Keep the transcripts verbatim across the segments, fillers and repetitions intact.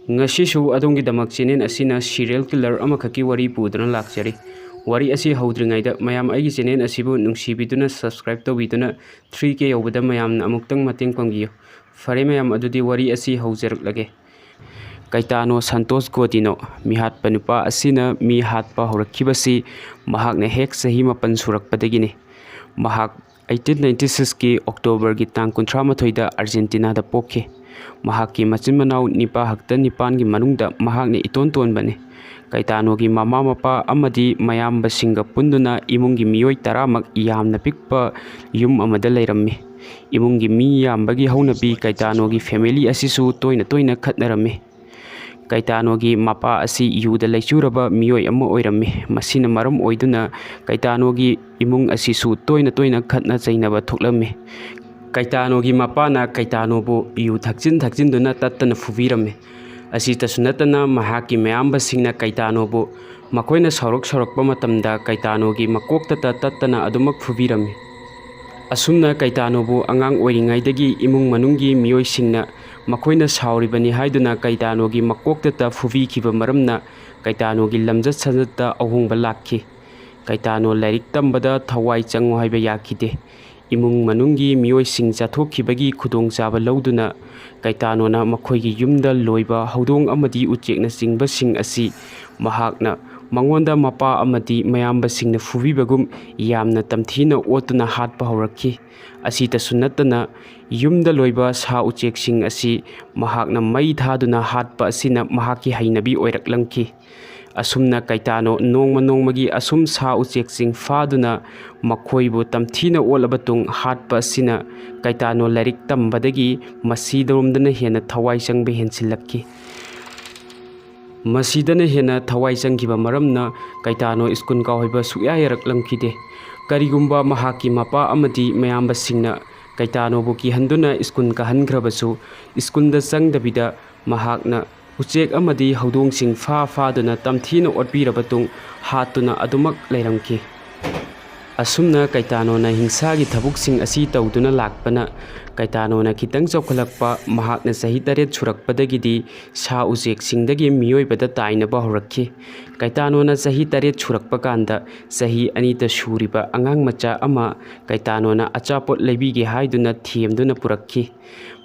ꯉꯁꯤꯁꯨ ꯑꯗꯣꯝꯒꯤꯗꯃꯛ ꯆꯦꯅꯦꯜ ꯑꯁꯤꯅ cereal killer ꯑꯃꯈꯛꯀꯤ ꯋꯥꯔꯤ ꯄꯨꯗꯨꯅ ꯂꯥꯛꯆꯔꯤ꯫ ꯋꯥꯔꯤ ꯑꯁꯤ ꯍꯧꯗ꯭ꯔꯤꯉꯩꯗ ꯃꯌꯥꯝ ꯑꯩꯒꯤ ꯆꯦꯅꯦꯜ ꯑꯁꯤꯕꯨ ꯅꯨꯡꯁꯤꯕꯤꯗꯨꯅ ꯁꯕꯁꯀ꯭ꯔꯥꯏꯕ ꯇꯧꯕꯤꯗꯨꯅ ꯊ꯭ꯔꯤ ꯀꯦ ꯌꯧꯕꯗ ꯃꯌꯥꯝꯅ ꯑꯃꯨꯛꯇꯪ ꯃꯇꯦꯡ ꯄꯥꯡꯕꯤꯌꯨ꯫ ꯐꯔꯦ ꯃꯌꯥꯝ, ꯑꯗꯨꯗꯤ ꯋꯥꯔꯤ ꯑꯁꯤ ꯍꯧꯖꯔꯛꯂꯒꯦ꯫ ꯀꯩꯇꯥꯅꯣ ꯁꯟꯇꯣꯁ ꯒꯣꯗꯤꯅꯣ ꯃꯤꯍꯥꯠꯄ ꯅꯨꯄꯥ ꯑꯁꯤꯅ ꯃꯤ ꯍꯥꯠꯄ ꯍꯧꯔꯛꯈꯤꯕꯁꯤ ꯃꯍꯥꯛꯅ ꯍꯦꯛ ꯆꯍꯤ ꯃꯥꯄꯟ ꯁꯨꯔꯛꯄꯗꯒꯤꯅꯤ꯫ ꯃꯍꯥꯛ ꯑꯩꯠꯇꯤꯟ ꯅꯥꯏꯟꯇꯤ ꯁꯤꯛꯁꯀꯤ ꯑꯣꯛꯇꯣꯕꯔꯒꯤ ꯇꯥꯡ ꯀꯨꯟꯊ꯭ꯔꯥ ꯃꯥꯊꯣꯏꯗ ꯑꯥꯔꯖꯦꯟꯇꯤꯅꯥꯗ ꯄꯣꯛꯈꯤ꯫ ꯃꯍꯥꯛꯀꯤ ꯃꯆꯤꯟ ꯃꯅꯥꯎ ꯅꯤꯄꯥ ꯈꯛꯇ ꯅꯤꯄꯥꯟꯒꯤ ꯃꯅꯨꯡꯗ ꯃꯍꯥꯛꯅ ꯏꯇꯣꯟ ꯇꯣꯟꯕꯅꯤ꯫ ꯀꯩꯇꯥꯅꯣꯒꯤ ꯃꯃꯥ ꯃꯄꯥ ꯑꯃꯗꯤ ꯃꯌꯥꯝꯕꯁꯤꯡꯒ ꯄꯨꯟꯗꯨꯅ ꯏꯃꯨꯡꯒꯤ ꯃꯤꯑꯣꯏ ꯇꯔꯥꯃꯛ ꯌꯥꯝꯅ ꯄꯤꯛꯄ ꯌꯨꯝ ꯑꯃꯗ ꯂꯩꯔꯝꯃꯤ꯫ ꯏꯃꯨꯡꯒꯤ ꯃꯤ ꯌꯥꯝꯕꯒꯤ ꯍꯧꯅꯕꯤ ꯀꯩꯇꯥꯅꯣꯒꯤ ꯐꯦꯃꯤꯂꯤ ꯑꯁꯤꯁꯨ ꯇꯣꯏꯅ ꯇꯣꯏꯅ ꯈꯠꯅꯔꯝꯃꯤ꯫ ꯀꯩꯇꯥꯅꯣꯒꯤ ꯃꯄꯥ ꯑꯁꯤ ꯌꯨꯗ ꯂꯩꯆꯨꯔꯕ ꯃꯤꯑꯣꯏ ꯑꯃ ꯑꯣꯏꯔꯝꯃꯤ꯫ ꯃꯁꯤꯅ ꯃꯔꯝ ꯑꯣꯏꯗꯨꯅ ꯀꯩꯇꯥꯅꯣꯒꯤ ꯏꯃꯨꯡ ꯑꯁꯤꯁꯨ ꯇꯣꯏꯅ ꯇꯣꯏꯅ ꯈꯠꯅ ꯆꯩꯅꯕ ꯊꯣꯛꯂꯝꯃꯤ꯫ ꯀꯩꯇꯥꯅꯣꯒꯤ ꯃꯄꯥꯅ ꯀꯩꯇꯥꯅꯣꯕꯨ ꯌꯨ ꯊꯛꯆꯤꯟ ꯊꯛꯆꯤꯟꯗꯨꯅ ꯇꯠꯇꯅ ꯐꯨꯕꯤꯔꯝꯃꯤ꯫ ꯑꯁꯤꯇꯁꯨ ꯅꯠꯇꯅ ꯃꯍꯥꯛꯀꯤ ꯃꯌꯥꯝꯕꯁꯤꯡꯅ ꯀꯩꯇꯥꯅꯣꯕꯨ ꯃꯈꯣꯏꯅ ꯁꯥꯎꯔꯛ ꯁꯥꯎꯔꯛꯄ ꯃꯇꯝꯗ ꯀꯩꯇꯥꯅꯣꯒꯤ ꯃꯀꯣꯛꯇꯇ ꯇꯠꯇꯅ ꯑꯗꯨꯃꯛ ꯐꯨꯕꯤꯔꯝꯃꯤ꯫ ꯑꯁꯨꯝꯅ ꯀꯩꯇꯥꯅꯣꯕꯨ ꯑꯉꯥꯡ ꯑꯣꯏꯔꯤꯉꯩꯗꯒꯤ ꯏꯃꯨꯡ ꯃꯅꯨꯡꯒꯤ ꯃꯤꯑꯣꯏꯁꯤꯡꯅ ꯃꯈꯣꯏꯅ ꯁꯥꯎꯔꯤꯕꯅꯤ ꯍꯥꯏꯗꯨꯅ ꯀꯩꯇꯥꯅꯣꯒꯤ ꯃꯀꯣꯛꯇꯇ ꯐꯨꯕꯤꯈꯤꯕ ꯃꯔꯝꯅ ꯀꯩꯇꯥꯅꯣꯒꯤ ꯂꯝꯆꯠ ꯁꯥꯖꯠꯇ ꯑꯍꯣꯡꯕ ꯂꯥꯛꯈꯤ꯫ ꯀꯩꯇꯥꯅꯣ ꯂꯥꯏꯔꯤꯛ ꯇꯝꯕꯗ ꯊꯋꯥꯏ ꯆꯪꯉꯨ ꯍꯥꯏꯕ ꯌꯥꯈꯤꯗꯦ꯫ ꯏꯃꯨꯡ ꯃꯅꯨꯡꯒꯤ ꯃꯤꯑꯣꯏꯁꯤꯡ ꯆꯠꯊꯣꯛꯈꯤꯕꯒꯤ ꯈꯨꯗꯣꯡꯆꯥꯕ ꯂꯧꯗꯨꯅ ꯀꯩꯇꯥꯅꯣꯅ ꯃꯈꯣꯏꯒꯤ ꯌꯨꯝꯗ ꯂꯣꯏꯕ ꯍꯧꯗꯣꯡ ꯑꯃꯗꯤ ꯎꯆꯦꯛꯅꯆꯤꯡꯕꯁꯤꯡ ꯑꯁꯤ ꯃꯍꯥꯛꯅ ꯃꯉꯣꯟꯗ ꯃꯄꯥ ꯑꯃꯗꯤ ꯃꯌꯥꯝꯕꯁꯤꯡꯅ ꯐꯨꯕꯤꯕꯒꯨꯝ ꯌꯥꯝꯅ ꯇꯝꯊꯤꯅ ꯑꯣꯠꯇꯨꯅ ꯍꯥꯠꯄ ꯍꯧꯔꯛꯈꯤ꯫ ꯑꯁꯤꯇꯁꯨ ꯅꯠꯇꯅ ꯌꯨꯝꯗ ꯂꯣꯏꯕ ꯁꯥ ꯎꯆꯦꯛꯁꯤꯡ ꯑꯁꯤ ꯃꯍꯥꯛꯅ ꯃꯩ ꯊꯥꯗꯨꯅ ꯍꯥꯠꯄ ꯑꯁꯤꯅ ꯃꯍꯥꯛꯀꯤ ꯍꯩꯅꯕꯤ ꯑꯣꯏꯔꯛꯂꯝꯈꯤ꯫ ꯑꯁꯨꯝꯅ ꯀꯩꯇꯥꯅꯣ ꯅꯣꯡꯃ ꯅꯣꯡꯃꯒꯤ ꯑꯁꯨꯝ ꯁꯥ ꯎꯆꯦꯛꯁꯤꯡ ꯐꯥꯗꯨꯅ ꯃꯈꯣꯏꯕꯨ ꯇꯝꯊꯤꯅ ꯑꯣꯠꯂꯕ ꯇꯨꯡ ꯍꯥꯠꯄ ꯑꯁꯤꯅ ꯀꯩꯇꯥꯅꯣ ꯂꯥꯏꯔꯤꯛ ꯇꯝꯕꯗꯒꯤ ꯃꯁꯤꯗꯔꯣꯝꯗꯅ ꯍꯦꯟꯅ ꯊꯋꯥꯏ ꯆꯪꯕ ꯍꯦꯟꯁꯤꯜꯂꯛꯈꯤ꯫ ꯃꯁꯤꯗꯅ ꯍꯦꯟꯅ ꯊꯋꯥꯏ ꯆꯪꯈꯤꯕ ꯃꯔꯝꯅ ꯀꯩꯇꯥꯅꯣ ꯁ꯭ꯀꯨꯜ ꯀꯥꯎ ꯍꯥꯏꯕ ꯁꯨꯛꯌꯥ ꯌꯥꯔꯛꯂꯝꯈꯤꯗꯦ꯫ ꯀꯔꯤꯒꯨꯝꯕ ꯃꯍꯥꯛꯀꯤ ꯃꯄꯥ ꯑꯃꯗꯤ ꯃꯌꯥꯝꯕꯁꯤꯡꯅ ꯀꯩꯇꯥꯅꯣꯕꯨ ꯀꯤꯍꯟꯗꯨꯅ ꯁ꯭ꯀꯨꯜ ꯀꯥꯍꯟꯈ꯭ꯔꯕꯁꯨ, ꯁ꯭ꯀꯨꯜꯗ ꯆꯪꯗꯕꯤꯗ ꯃꯍꯥꯛꯅ ꯎꯆꯦꯛ ꯑꯃꯗꯤ ꯍꯧꯗꯣꯡꯁꯤꯡ ꯐꯥ ꯐꯥꯗꯨꯅ ꯇꯝꯊꯤꯅ ꯑꯣꯠꯄꯤꯔꯕ ꯇꯨꯡ ꯍꯥꯠꯇꯨꯅ ꯑꯗꯨꯃꯛ ꯂꯩꯔꯝꯈꯤ꯫ ꯑꯁꯨꯝꯅ ꯀꯩꯇꯥꯅꯣꯅ ꯍꯤꯡꯁꯥꯒꯤ ꯊꯕꯛꯁꯤꯡ ꯑꯁꯤ ꯇꯧꯗꯨꯅ ꯂꯥꯛꯄꯅ, ꯀꯩꯇꯥꯅꯣꯅ ꯈꯤꯇꯪ ꯆꯥꯎꯈꯠꯂꯛꯄ, ꯃꯍꯥꯛꯅ ꯆꯍꯤ ꯇꯔꯦꯠ ꯁꯨꯔꯛꯄꯗꯒꯤꯗꯤ ꯁꯥ ꯎꯆꯦꯛꯁꯤꯡꯗꯒꯤ ꯃꯤꯑꯣꯏꯕꯗ ꯇꯥꯏꯅꯕ ꯍꯧꯔꯛꯈꯤ꯫ ꯀꯩꯇꯥꯅꯣꯅ ꯆꯍꯤ ꯇꯔꯦꯠ ꯁꯨꯔꯛꯄ ꯀꯥꯟꯗ, ꯆꯍꯤ ꯑꯅꯤꯇ ꯁꯨꯔꯤꯕ ꯑꯉꯥꯡ ꯃꯆꯥ ꯑꯃ ꯀꯩꯇꯥꯅꯣꯅ ꯑꯆꯥꯄꯣꯠ ꯂꯩꯕꯤꯒꯦ ꯍꯥꯏꯗꯨꯅ ꯊꯦꯝꯗꯨꯅ ꯄꯨꯔꯛꯈꯤ꯫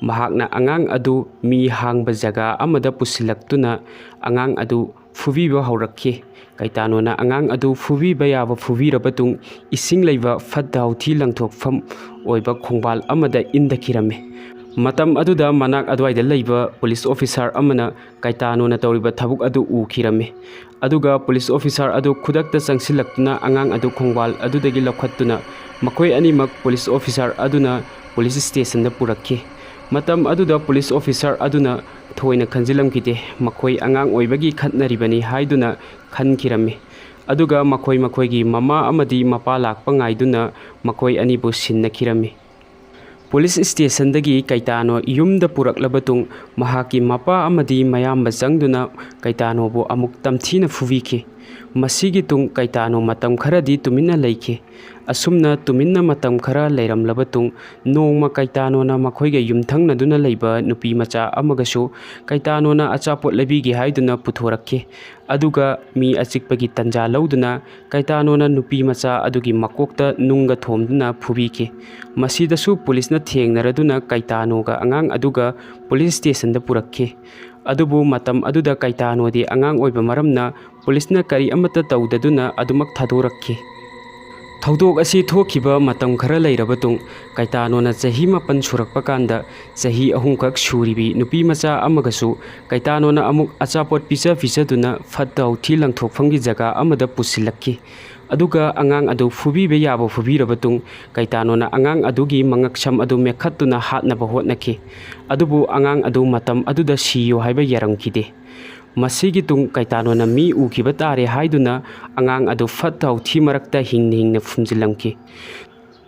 ꯃꯍꯥꯛꯅ ꯑꯉꯥꯡ ꯑꯗꯨ ꯃꯤ ꯍꯥꯡꯕ ꯖꯒꯥ ꯑꯃꯗ ꯄꯨꯁꯤꯜꯂꯛꯇꯨꯅ ꯑꯉꯥꯡ ꯑꯗꯨ ꯐꯨꯕꯤꯕ ꯍꯧꯔꯛꯈꯤ꯫ ꯀꯩꯇꯥꯅꯣꯅ ꯑꯉꯥꯡ ꯑꯗꯨ ꯐꯨꯕꯤꯕ ꯌꯥꯕ ꯐꯨꯕꯤꯔꯕ ꯇꯨꯡ, ꯏꯁꯤꯡ ꯂꯩꯕ ꯐꯠꯇ ꯍꯥꯎꯊꯤ ꯂꯪꯊꯣꯛꯐꯝ ꯑꯣꯏꯕ ꯈꯣꯡꯕꯥꯜ ꯑꯃꯗ ꯏꯟꯊꯈꯤꯔꯝꯃꯤ꯫ ꯃꯇꯝ ꯑꯗꯨꯗ ꯃꯅꯥꯛ ꯑꯗꯨꯋꯥꯏꯗ ꯂꯩꯕ ꯄꯨꯂꯤꯁ ꯑꯣꯐꯤꯁꯥꯔ ꯑꯃꯅ ꯀꯩꯇꯥꯅꯣꯅ ꯇꯧꯔꯤꯕ ꯊꯕꯛ ꯑꯗꯨ ꯎꯈꯤꯔꯝꯃꯤ꯫ ꯑꯗꯨꯒ ꯄꯨꯂꯤꯁ ꯑꯣꯐꯤꯁꯥꯔ ꯑꯗꯨ ꯈꯨꯗꯛꯇ ꯆꯪꯁꯤꯜꯂꯛꯇꯨꯅ ꯑꯉꯥꯡ ꯑꯗꯨ ꯈꯣꯡꯕꯥꯜ ꯑꯗꯨꯗꯒꯤ ꯂꯧꯈꯠꯇꯨꯅ ꯃꯈꯣꯏ ꯑꯅꯤꯃꯛ ꯄꯨꯂꯤꯁ ꯑꯣꯐꯤꯁꯥꯔ ꯑꯗꯨꯅ ꯄꯨꯂꯤꯁ ꯁ꯭ꯇꯦꯁꯟꯗ ꯄꯨꯔꯛꯈꯤ꯫ ꯃꯇꯝ ꯑꯗꯨꯗ ꯄꯨꯂꯤꯁ ꯑꯣꯐꯤꯁꯥꯔ ꯑꯗꯨꯅ ꯊꯣꯏꯅ ꯈꯟꯖꯤꯜꯂꯝꯈꯤꯗꯦ꯫ ꯃꯈꯣꯏ ꯑꯉꯥꯡ ꯑꯣꯏꯕꯒꯤ ꯈꯠꯅꯔꯤꯕꯅꯤ ꯍꯥꯏꯗꯨꯅ ꯈꯟꯈꯤꯔꯝꯃꯤ꯫ ꯑꯗꯨꯒ ꯃꯈꯣꯏ ꯃꯈꯣꯏꯒꯤ ꯃꯃꯥ ꯑꯃꯗꯤ ꯃꯄꯥ ꯂꯥꯛꯄ ꯉꯥꯏꯗꯨꯅ ꯃꯈꯣꯏ ꯑꯅꯤꯕꯨ ꯁꯤꯟꯅꯈꯤꯔꯝꯃꯤ꯫ ꯄꯨꯂꯤꯁ ꯁ꯭ꯇꯦꯁꯟꯗꯒꯤ ꯀꯩꯇꯥꯅꯣ ꯌꯨꯝꯗ ꯄꯨꯔꯛꯂꯕ ꯇꯨꯡ, ꯃꯍꯥꯛꯀꯤ ꯃꯄꯥ ꯑꯃꯗꯤ ꯃꯌꯥꯝꯕ ꯆꯪꯗꯨꯅ ꯀꯩꯇꯥꯅꯣꯕꯨ ꯑꯃꯨꯛ ꯇꯝꯊꯤꯅ ꯐꯨꯕꯤꯈꯤ꯫ ꯃꯁꯤꯒꯤ ꯇꯨꯡ ꯀꯩꯇꯥꯅꯣ ꯃꯇꯝ ꯈꯔꯗꯤ ꯇꯨꯃꯤꯟꯅ ꯂꯩꯈꯤ꯫ ꯑꯁꯨꯝꯅ ꯇꯨꯃꯤꯟꯅ ꯃꯇꯝ ꯈꯔ ꯂꯩꯔꯝꯂꯕ ꯇꯨꯡ, ꯅꯣꯡꯃ ꯀꯩꯇꯥꯅꯣꯅ ꯃꯈꯣꯏꯒ ꯌꯨꯝꯊꯪꯅꯗꯨꯅ ꯂꯩꯕ ꯅꯨꯄꯤ ꯃꯆꯥ ꯑꯃꯒꯁꯨ ꯀꯩꯇꯥꯅꯣꯅ ꯑꯆꯥꯄꯣꯠ ꯂꯩꯕꯤꯒꯦ ꯍꯥꯏꯗꯨꯅ ꯄꯨꯊꯣꯔꯛꯈꯤ꯫ ꯑꯗꯨꯒ ꯃꯤ ꯑꯆꯤꯛꯄꯒꯤ ꯇꯟꯖꯥ ꯂꯧꯗꯨꯅ ꯀꯩꯇꯥꯅꯣꯅ ꯅꯨꯄꯤ ꯃꯆꯥ ꯑꯗꯨꯒꯤ ꯃꯀꯣꯛꯇ ꯅꯨꯡꯒ ꯊꯣꯝꯗꯨꯅ ꯐꯨꯕꯤꯈꯤ꯫ ꯃꯁꯤꯗꯁꯨ ꯄꯨꯂꯤꯁꯅ ꯊꯦꯡꯅꯔꯗꯨꯅ ꯀꯩꯇꯥꯅꯣꯒ ꯑꯉꯥꯡ ꯑꯗꯨꯒ ꯄꯨꯂꯤꯁ ꯁ꯭ꯇꯦꯁꯟꯗ ꯄꯨꯔꯛꯈꯤ꯫ ꯑꯗꯨꯕꯨ ꯃꯇꯝ ꯑꯗꯨꯗ ꯀꯩꯇꯥꯅꯣꯗꯤ ꯑꯉꯥꯡ ꯑꯣꯏꯕ ꯃꯔꯝꯅ ꯄꯨꯂꯤꯁꯅ ꯀꯔꯤ ꯑꯃꯠꯇ ꯇꯧꯗꯗꯨꯅ ꯑꯗꯨꯃꯛ ꯊꯥꯗꯣꯔꯛꯈꯤ꯫ ꯊꯧꯗꯣꯛ ꯑꯁꯤ ꯊꯣꯛꯈꯤꯕ ꯃꯇꯝ ꯈꯔ ꯂꯩꯔꯕ ꯇꯨꯡ, ꯀꯩꯇꯥꯅꯣꯅ ꯆꯍꯤ ꯃꯥꯄꯟ ꯁꯨꯔꯛꯄ ꯀꯥꯟꯗ, ꯆꯍꯤ ꯑꯍꯨꯝꯈꯛ ꯁꯨꯔꯤꯕꯤ ꯅꯨꯄꯤ ꯃꯆꯥ ꯑꯃꯒꯁꯨ ꯀꯩꯇꯥꯅꯣꯅ ꯑꯃꯨꯛ ꯑꯆꯥꯄꯣꯠ ꯄꯤꯖ ꯄꯤꯖꯗꯨꯅ ꯐꯠꯇ ꯍꯥꯎꯊꯤ ꯂꯪꯊꯣꯛꯐꯝꯒꯤ ꯖꯒꯥ ꯑꯃꯗ ꯄꯨꯁꯤꯜꯂꯛꯈꯤ꯫ ꯑꯗꯨꯒ ꯑꯉꯥꯡ ꯑꯗꯨ ꯐꯨꯕꯤꯕ ꯌꯥꯕ ꯐꯨꯕꯤꯔꯕ ꯇꯨꯡ, ꯀꯩꯇꯥꯅꯣꯅ ꯑꯉꯥꯡ ꯑꯗꯨꯒꯤ ꯃꯉꯛꯁꯝ ꯑꯗꯨ ꯃꯦꯠꯈꯠꯇꯨꯅ ꯍꯥꯠꯅꯕ ꯍꯣꯠꯅꯈꯤ꯫ ꯑꯗꯨꯕꯨ ꯑꯉꯥꯡ ꯑꯗꯨ ꯃꯇꯝ ꯑꯗꯨꯗ ꯁꯤꯌꯨ ꯍꯥꯏꯕ ꯌꯥꯔꯝꯈꯤꯗꯦ꯫ ꯃꯁꯤꯒꯤ ꯇꯨꯡ ꯀꯩꯇꯥꯅꯣꯅ ꯃꯤ ꯎꯈꯤꯕ ꯇꯥꯔꯦ ꯍꯥꯏꯗꯨꯅ ꯑꯉꯥꯡ ꯑꯗꯨ ꯐꯠꯇ ꯍꯥꯎꯊꯤ ꯃꯔꯛꯇ ꯍꯤꯡꯅ ꯍꯤꯡꯅ ꯐꯨꯝꯖꯤꯜꯂꯝꯈꯤ꯫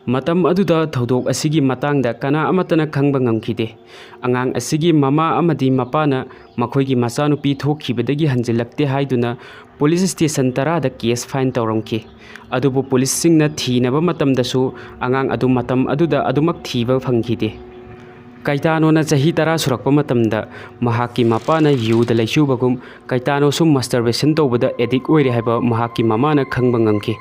ꯃꯇꯝ ꯑꯗꯨꯗ ꯊꯧꯗꯣꯛ ꯑꯁꯤꯒꯤ ꯃꯇꯥꯡꯗ ꯀꯅꯥ ꯑꯃꯠꯇꯅ ꯈꯪꯕ ꯉꯝꯈꯤꯗꯦ꯫ ꯑꯉꯥꯡ ꯑꯁꯤꯒꯤ ꯃꯃꯥ ꯑꯃꯗꯤ ꯃꯄꯥꯅ ꯃꯈꯣꯏꯒꯤ ꯃꯆꯥꯅꯨꯄꯤ ꯊꯣꯛꯈꯤꯕꯗꯒꯤ ꯍꯟꯖꯤꯜꯂꯛꯇꯦ ꯍꯥꯏꯗꯨꯅ ꯄꯨꯂꯤꯁ ꯁ꯭ꯇꯦꯁꯟ ꯇꯔꯥꯗ ꯀꯦꯁ ꯐꯥꯏꯜ ꯇꯧꯔꯝꯈꯤ꯫ ꯑꯗꯨꯕꯨ ꯄꯨꯂꯤꯁꯁꯤꯡꯅ ꯊꯤꯅꯕ ꯃꯇꯝꯗꯁꯨ ꯑꯉꯥꯡ ꯑꯗꯨ ꯃꯇꯝ ꯑꯗꯨꯗ ꯑꯗꯨꯃꯛ ꯊꯤꯕ ꯐꯪꯈꯤꯗꯦ꯫ ꯀꯥꯏꯇꯥꯅꯣꯅ ꯆꯍꯤ ꯇꯔꯥ ꯁꯨꯔꯛꯄ ꯃꯇꯝꯗ ꯃꯍꯥꯛꯀꯤ ꯃꯄꯥꯅ ꯌꯨꯗ ꯂꯩꯆꯨꯕꯒꯨꯝ ꯀꯥꯏꯇꯥꯅꯣꯁꯨ ꯃꯁꯇꯔꯕꯦꯁꯟ ꯇꯧꯕꯗ ꯑꯦꯗꯤꯛ ꯑꯣꯏꯔꯦ ꯍꯥꯏꯕ ꯃꯍꯥꯛꯀꯤ ꯃꯃꯥꯅ ꯈꯪꯕ ꯉꯝꯈꯤ꯫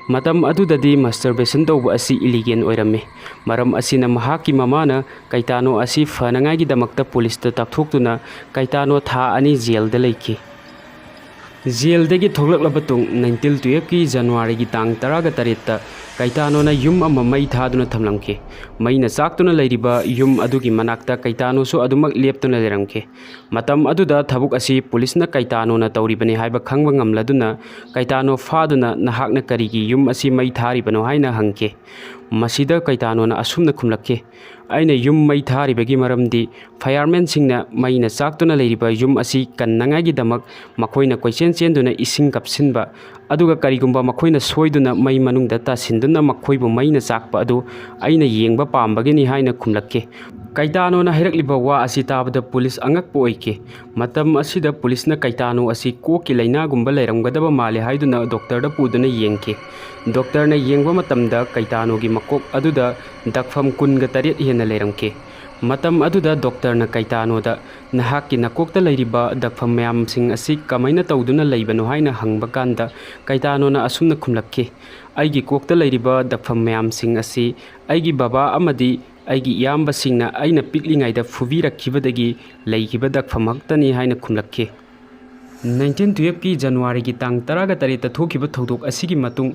ꯃꯇꯝ ꯑꯗꯨꯗꯗꯤ ꯃꯁꯇꯔꯕꯦꯁꯟ ꯇꯧꯕ ꯑꯁꯤ ꯏꯂꯤꯒꯦꯜ ꯑꯣꯏꯔꯝꯃꯤ꯫ ꯃꯔꯝ ꯑꯁꯤꯅ ꯃꯍꯥꯛꯀꯤ ꯃꯃꯥꯅ ꯀꯥꯏꯇꯥꯅꯣ ꯑꯁꯤ ꯐꯅꯉꯥꯏꯒꯤꯗꯃꯛꯇ ꯄꯨꯂꯤꯁꯇ ꯇꯥꯛꯊꯣꯛꯇꯨꯅ ꯀꯥꯏꯇꯥꯅꯣ ꯊꯥ ꯑꯅꯤ ꯖꯦꯜꯗ ꯂꯩꯈꯤ꯫ ꯖꯦꯜꯗꯒꯤ ꯊꯣꯛꯂꯛꯂꯕ ꯇꯨꯡ ꯅꯥꯏꯟꯇꯤꯟ ꯇꯨꯌꯦꯜꯐꯀꯤ ꯖꯅꯋꯥꯔꯤꯒꯤ ꯇꯥꯡ ꯇꯔꯥꯒ ꯇꯔꯦꯠꯇ ꯀꯥꯏꯇꯥꯅꯣꯅ ꯌꯨꯝ ꯑꯃ ꯃꯩ ꯊꯥꯗꯨꯅ ꯊꯝꯂꯝꯈꯤ꯫ ꯃꯩꯅ ꯆꯥꯛꯇꯨꯅ ꯂꯩꯔꯤꯕ ꯌꯨꯝ ꯑꯗꯨꯒꯤ ꯃꯅꯥꯛꯇ ꯀꯥꯏꯇꯥꯅꯣꯁꯨ ꯑꯗꯨꯃꯛ ꯂꯦꯞꯇꯨꯅ ꯂꯩꯔꯝꯈꯤ꯫ ꯃꯇꯝ ꯑꯗꯨꯗ ꯊꯕꯛ ꯑꯁꯤ ꯄꯨꯂꯤꯁꯅ ꯀꯥꯏꯇꯥꯅꯣꯅ ꯇꯧꯔꯤꯕꯅꯤ ꯍꯥꯏꯕ ꯈꯪꯕ ꯉꯝꯂꯗꯨꯅ ꯀꯥꯏꯇꯥꯅꯣ ꯐꯥꯗꯨꯅ ꯅꯍꯥꯛꯅ ꯀꯔꯤꯒꯤ ꯌꯨꯝ ꯑꯁꯤ ꯃꯩ ꯊꯥꯔꯤꯕꯅꯣ ꯍꯥꯏꯅ ꯍꯪꯈꯤ꯫ ꯃꯁꯤꯗ ꯀꯥꯏꯇꯥꯅꯣꯅ ꯑꯁꯨꯝꯅ ꯈꯨꯝꯂꯛꯈꯤ, ꯑꯩꯅ ꯌꯨꯝ ꯃꯩ ꯊꯥꯔꯤꯕꯒꯤ ꯃꯔꯝꯗꯤ firemanꯁꯤꯡꯅ ꯃꯩꯅ ꯆꯥꯛꯇꯨꯅ ꯂꯩꯔꯤꯕ ꯌꯨꯝ ꯑꯁꯤ ꯀꯟꯅꯉꯥꯏꯒꯤꯗꯃꯛ ꯃꯈꯣꯏꯅ ꯀꯣꯏꯆꯦꯟ ꯆꯦꯟꯗꯨꯅ ꯏꯁꯤꯡ ꯀꯥꯞꯁꯤꯟꯕ, ꯑꯗꯨꯒ ꯀꯔꯤꯒꯨꯝꯕ ꯃꯈꯣꯏꯅ ꯁꯣꯏꯗꯨꯅ ꯃꯩ ꯃꯅꯨꯡꯗ ꯇꯥꯁꯤꯟꯗꯨꯅ ꯃꯈꯣꯏꯕꯨ ꯃꯩꯅ ꯆꯥꯛꯄ ꯑꯗꯨ ꯑꯩꯅ ꯌꯦꯡꯕ ꯄꯥꯝꯕꯒꯤꯅꯤ ꯍꯥꯏꯅ ꯈꯨꯝꯂꯛꯈꯤ꯫ ꯀꯥꯏꯇꯥꯅꯣꯅ ꯍꯥꯏꯔꯛꯂꯤꯕ ꯋꯥ ꯑꯁꯤ ꯇꯥꯕꯗ ꯄꯨꯂꯤꯁ ꯑꯉꯛꯄ ꯑꯣꯏꯈꯤ꯫ ꯃꯇꯝ ꯑꯁꯤꯗ ꯄꯨꯂꯤꯁꯅ ꯀꯥꯏꯇꯥꯅꯣ ꯑꯁꯤ ꯀꯣꯛꯀꯤ ꯂꯥꯏꯅꯥꯒꯨꯝꯕ ꯂꯩꯔꯝꯒꯗꯕ ꯃꯥꯜꯂꯦ ꯍꯥꯏꯗꯨꯅ ꯗꯣꯛꯇꯔꯗ ꯄꯨꯗꯨꯅ ꯌꯦꯡꯈꯤ꯫ ꯗꯣꯛꯇꯔꯅ ꯌꯦꯡꯕ ꯃꯇꯝꯗ ꯀꯥꯏꯇꯥꯅꯣꯒꯤ ꯃꯀꯣꯛ ꯑꯗꯨꯗ ꯗꯛꯐꯝ ꯀꯨꯟꯒ ꯇꯔꯦꯠ ꯍꯦꯟꯅ ꯂꯩꯔꯝꯈꯤ꯫ ꯃꯇꯝ ꯑꯗꯨꯗ ꯗꯣꯛꯇꯔꯅ ꯀꯥꯏꯇꯥꯅꯣꯗ ꯅꯍꯥꯛꯀꯤ ꯅꯀꯣꯛꯇ ꯂꯩꯔꯤꯕ ꯗꯛꯐꯝ ꯃꯌꯥꯝꯁꯤꯡ ꯑꯁꯤ ꯀꯃꯥꯏꯅ ꯇꯧꯗꯨꯅ ꯂꯩꯕꯅꯣ ꯍꯥꯏꯅ ꯍꯪꯕ ꯀꯥꯟꯗ ꯀꯥꯏꯇꯥꯅꯣꯅ ꯑꯁꯨꯝꯅ ꯈꯨꯝꯂꯛꯈꯤ, ꯑꯩꯒꯤ ꯀꯣꯛꯇ ꯂꯩꯔꯤꯕ ꯗꯛꯐꯝ ꯃꯌꯥꯝꯁꯤꯡ ꯑꯁꯤ ꯑꯩꯒꯤ ꯕꯕꯥ ꯑꯃꯗꯤ ꯑꯩꯒꯤ ꯏꯌꯥꯝꯕꯁꯤꯡꯅ ꯑꯩꯅ ꯄꯤꯛꯂꯤꯉꯩꯗ ꯐꯨꯕꯤꯔꯛꯈꯤꯕꯗꯒꯤ ꯂꯩꯈꯤꯕ ꯗꯛꯐꯝ ꯈꯛꯇꯅꯤ ꯍꯥꯏꯅ ꯈꯨꯝꯂꯛꯈꯤ꯫ ꯅꯥꯏꯟꯇꯤꯟ ꯇꯨꯌꯦꯜꯐꯀꯤ ꯖꯅꯋꯥꯔꯤꯒꯤ ꯇꯥꯡ ꯇꯔꯥꯒ ꯇꯔꯦꯠꯇ ꯊꯣꯛꯈꯤꯕ ꯊꯧꯗꯣꯛ ꯑꯁꯤꯒꯤ ꯃꯇꯨꯡ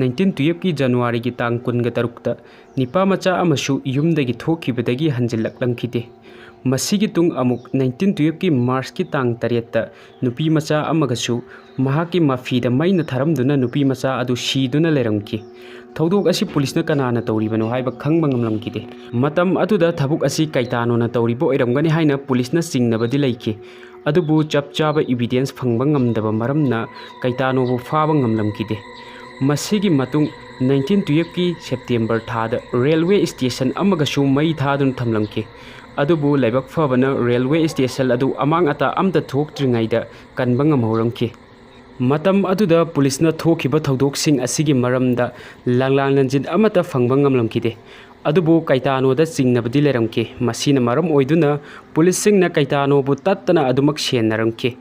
ꯅꯥꯏꯟꯇꯤꯟ ꯇꯨꯌꯦꯜꯐꯀꯤ ꯖꯅꯋꯥꯔꯤꯒꯤ ꯇꯥꯡ ꯀꯨꯟꯒ ꯇꯔꯨꯛꯇ ꯅꯤꯄꯥ ꯃꯆꯥ ꯑꯃꯁꯨ ꯌꯨꯝꯗꯒꯤ ꯊꯣꯛꯈꯤꯕꯗꯒꯤ ꯍꯟꯖꯤꯜꯂꯛꯂꯝꯈꯤꯗꯦ꯫ ꯃꯁꯤꯒꯤ ꯇꯨꯡ ꯑꯃꯨꯛ ꯅꯥꯏꯟꯇꯤꯟ ꯇꯨꯌꯦꯜꯐꯀꯤ ꯃꯥꯔꯆꯀꯤ ꯇꯥꯡ ꯇꯔꯦꯠꯇ ꯅꯨꯄꯤ ꯃꯆꯥ ꯑꯃꯒꯁꯨ ꯃꯍꯥꯛꯀꯤ ꯃꯐꯤꯗ ꯃꯩꯅ ꯊꯥꯔꯝꯗꯨꯅ ꯅꯨꯄꯤ ꯃꯆꯥ ꯑꯗꯨ ꯁꯤꯗꯨꯅ ꯂꯩꯔꯝꯈꯤ꯫ ꯊꯧꯗꯣꯛ ꯑꯁꯤ ꯄꯨꯂꯤꯁꯅ ꯀꯅꯥꯅ ꯇꯧꯔꯤꯕꯅꯣ ꯍꯥꯏꯕ ꯈꯪꯕ ꯉꯝꯂꯝꯈꯤꯗꯦ꯫ ꯃꯇꯝ ꯑꯗꯨꯗ ꯊꯕꯛ ꯑꯁꯤ ꯀꯥꯏꯇꯥꯅꯣꯅ ꯇꯧꯔꯤꯕ ꯑꯣꯏꯔꯝꯒꯅꯤ ꯍꯥꯏꯅ ꯄꯨꯂꯤꯁꯅ ꯆꯤꯡꯅꯕꯗꯤ ꯂꯩꯈꯤ꯫ ꯑꯗꯨꯕꯨ ꯆꯞ ꯆꯥꯕ ꯏꯕꯤꯗꯦꯟꯁ ꯐꯪꯕ ꯉꯝꯗꯕ ꯃꯔꯝꯅ ꯀꯥꯏꯇꯥꯅꯣꯕꯨ ꯐꯥꯕ ꯉꯝꯂꯝꯈꯤꯗꯦ꯫ ꯃꯁꯤꯒꯤ ꯃꯇꯨꯡ ꯅꯥꯏꯟꯇꯤꯟ ꯇꯨꯌꯦꯜꯐꯀꯤ ꯁꯦꯞꯇꯦꯝꯕꯔ ꯊꯥꯗ ꯔꯦꯜꯋꯦ ꯁ꯭ꯇꯦꯁꯟ ꯑꯃꯒꯁꯨ ꯃꯩ ꯊꯥꯗꯨꯅ ꯊꯝꯂꯝꯈꯤ꯫ ꯑꯗꯨꯕꯨ ꯂꯥꯏꯕꯛ ꯐꯕꯅ ꯔꯦꯜꯋꯦ ꯁ꯭ꯇꯦꯁꯟ ꯑꯗꯨ ꯑꯃꯥꯡ ꯑꯇꯥ ꯑꯝꯇ ꯊꯣꯛꯇ꯭ꯔꯤꯉꯩꯗ ꯀꯟꯕ ꯉꯝꯍꯧꯔꯝꯈꯤ꯫ ꯃꯇꯝ ꯑꯗꯨꯗ ꯄꯨꯂꯤꯁꯅ ꯊꯣꯛꯈꯤꯕ ꯊꯧꯗꯣꯛꯁꯤꯡ ꯑꯁꯤꯒꯤ ꯃꯔꯝꯗ ꯂꯥꯡꯂꯥꯡ ꯂꯟꯖꯤꯟ ꯑꯃꯠꯇ ꯐꯪꯕ ꯉꯝꯂꯝꯈꯤꯗꯦ꯫ ꯑꯗꯨꯕꯨ ꯀꯩꯇꯥꯅꯣꯗ ꯆꯤꯡꯅꯕꯗꯤ ꯂꯩꯔꯝꯈꯤ꯫ ꯃꯁꯤꯅ ꯃꯔꯝ ꯑꯣꯏꯗꯨꯅ ꯄꯨꯂꯤꯁꯁꯤꯡꯅ ꯀꯩꯇꯥꯅꯣꯕꯨ ꯇꯠꯇꯅ ꯑꯗꯨꯃꯛ ꯁꯦꯟꯅꯔꯝꯈꯤ꯫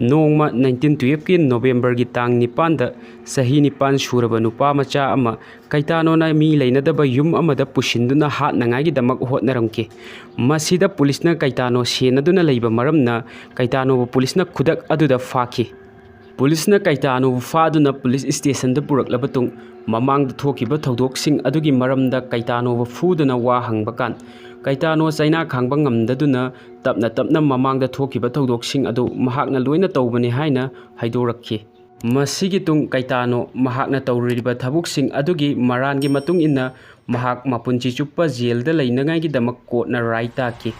ꯅꯣꯡꯃ ꯅꯥꯏꯟꯇꯤꯟ ꯇꯨꯌꯦꯜꯐꯀꯤ ꯅꯣꯕꯦꯝꯕꯔꯒꯤ ꯇꯥꯡ ꯅꯤꯄꯥꯟꯗ, ꯆꯍꯤ ꯅꯤꯄꯥꯟ ꯁꯨꯔꯕ ꯅꯨꯄꯥ ꯃꯆꯥ ꯑꯃ ꯀꯩꯇꯥꯅꯣꯅ ꯃꯤ ꯂꯩꯅꯗꯕ ꯌꯨꯝ ꯑꯃꯗ ꯄꯨꯁꯤꯟꯗꯨꯅ ꯍꯥꯠꯅꯉꯥꯏꯒꯤꯗꯃꯛ ꯍꯣꯠꯅꯔꯝꯈꯤ꯫ ꯃꯁꯤꯗ ꯄꯨꯂꯤꯁꯅ ꯀꯩꯇꯥꯅꯣ ꯁꯦꯟꯅꯗꯨꯅ ꯂꯩꯕ ꯃꯔꯝꯅ ꯀꯩꯇꯥꯅꯣꯕꯨ ꯄꯨꯂꯤꯁꯅ ꯈꯨꯗꯛ ꯑꯗꯨꯗ ꯐꯥꯈꯤ꯫ ꯄꯨꯂꯤꯁꯅ ꯀꯩꯇꯥꯅꯣꯕꯨ ꯐꯥꯗꯨꯅ ꯄꯨꯂꯤꯁ ꯁ꯭ꯇꯦꯁꯟꯗ ꯄꯨꯔꯛꯂꯕ ꯇꯨꯡ, ꯃꯃꯥꯡꯗ ꯊꯣꯛꯈꯤꯕ ꯊꯧꯗꯣꯛꯁꯤꯡ ꯑꯗꯨꯒꯤ ꯃꯔꯝꯗ ꯀꯩꯇꯥꯅꯣꯕꯨ ꯐꯨꯗꯨꯅ ꯋꯥ ꯍꯪꯕ ꯀꯥꯟ, ꯀꯩꯇꯥꯅꯣ ꯆꯩꯅꯥ ꯈꯥꯡꯕ ꯉꯝꯗꯗꯨꯅ ꯇꯞꯅ ꯇꯞꯅ ꯃꯃꯥꯡꯗ ꯊꯣꯛꯈꯤꯕ ꯊꯧꯗꯣꯛꯁꯤꯡ ꯑꯗꯨ ꯃꯍꯥꯛꯅ ꯂꯣꯏꯅ ꯇꯧꯕꯅꯤ ꯍꯥꯏꯅ ꯍꯥꯏꯗꯣꯔꯛꯈꯤ꯫ ꯃꯁꯤꯒꯤ ꯇꯨꯡ ꯀꯩꯇꯥꯅꯣ ꯃꯍꯥꯛꯅ ꯇꯧꯔꯨꯔꯤꯕ ꯊꯕꯛꯁꯤꯡ ꯑꯗꯨꯒꯤ ꯃꯔꯥꯟꯒꯤ ꯃꯇꯨꯡ ꯏꯟꯅ ꯃꯍꯥꯛ ꯃꯄꯨꯟꯁꯤ ꯆꯨꯞꯄ ꯖꯦꯜꯗ ꯂꯩꯅꯉꯥꯏꯒꯤꯗꯃꯛ ꯀꯣꯔꯠꯅ ꯔꯥꯏ ꯇꯥꯈꯤ꯫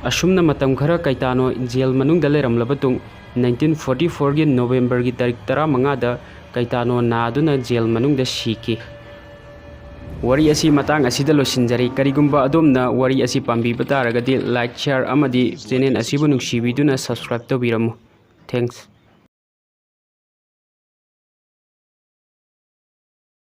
ꯑꯁꯨꯝꯅ ꯃꯇꯝ ꯈꯔ ꯀꯩꯇꯥꯅꯣ ꯖꯦꯜ ꯃꯅꯨꯡꯗ ꯂꯩꯔꯝꯂꯕ ꯇꯨꯡ, ꯅꯥꯏꯟꯇꯤꯟ ꯐꯣꯔꯇꯤ ꯐꯣꯔꯒꯤ ꯅꯣꯕꯦꯝꯕꯔꯒꯤ ꯇꯥꯔꯤꯛ ꯇꯔꯥꯃꯉꯥꯗ ꯀꯩꯇꯥꯅꯣ ꯅꯥꯗꯨꯅ ꯖꯦꯜ ꯃꯅꯨꯡꯗ ꯁꯤꯈꯤ꯫ ꯋꯥꯔꯤ ꯑꯁꯤ ꯃꯇꯥꯡ ꯑꯁꯤꯗ ꯂꯣꯏꯁꯤꯟꯖꯔꯦ꯫ ꯀꯔꯤꯒꯨꯝꯕ ꯑꯗꯣꯝꯅ ꯋꯥꯔꯤ ꯑꯁꯤ ꯄꯥꯝꯕꯤꯕ ꯇꯥꯔꯒꯗꯤ like, share ꯑꯃꯗꯤ channel ꯑꯁꯤꯕꯨ ꯅꯨꯡꯁꯤꯕꯤꯗꯨꯅ subscribe ꯇꯧꯕꯤꯔꯝꯃꯨ꯫ Thanks꯫